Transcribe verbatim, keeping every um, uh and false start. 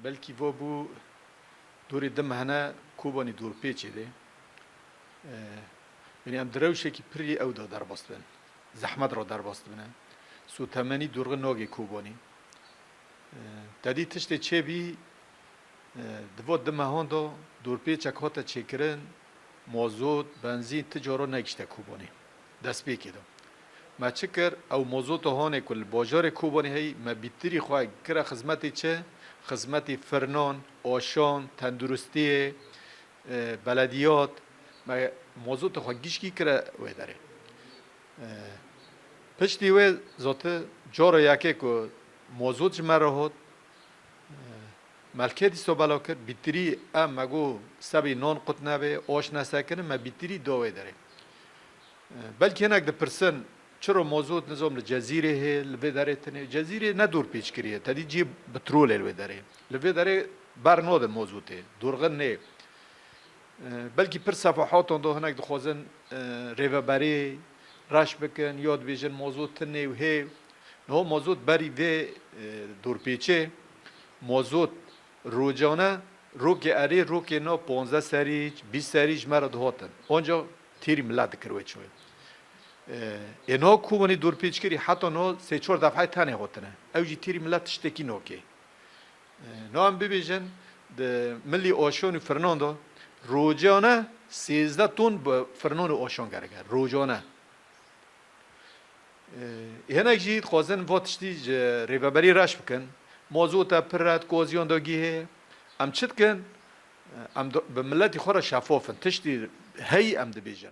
Belkî va bû dorê di mehine Kobanî dorpêçê de. E, yanî em di rewşekî pirî ew de derbas dibin. Zehmet re derbas dibine. Sotemenî dorxî nagê Kobanî. E, te dî tiştê çêbî, e, di va di mehan de dorpêçek hate çêkirin, mozot, benzîn ti cara negişte Kobanî. Destpêkê de. Me çi kir? Ew mozota hanê ku li bajarê Kobanî heyî, me bîtirî xwe kire xizmetê çi? Xizmetê firnan, aşan, tenduristiyê, e, belediyat. Me mozota xwe gişkî kire wê derê. E, piştî wê zotî cara yekê ku mozot ji me re hat, e, me li kê dîsa belav kir, bîtirî em me got sebî nan qut nebe, aş nesekirin, me bîtirî da wê derê. E, belkî hinek dipirsin, çira mozot nizam li Cezîrê hê, li vê derê tune? Cezîrê ne dorpêçkirî ye, te dî cihê petrolê li wê derê. Li vê derê ber nadin mozotê, dorxî nê. E, belkî pir sefahatan de hinek dixwazin, e, rêveberî reş bikin, ya dibêjin mozot tune û hê. Niha mozot berî vê, e, dorpêçê, mozot rojane, rokê erê, rokê na, panzdeh serî, bîst serî ji me re dihatin. Onca têrî milet dikir wê çi wê. E, ê niha Kobanî dorpêçkirî, heta niha sê çar defayê tenê hatine. Ew jî têrî milet tiştekî nakê. E, niha em bibêjin, di milî aşan û firnan de rojane sêzdeh ton bi firnan û aşan gerek e. Rojane. E, hinek jî dixwazin va tiştî ji rêveberî reş bikin. Mozota pir e, di koziyan de gihê. Em çi dikin? E, em do-, bi miletî xwe re şefaf in. Tiştî heyî em dibêjin.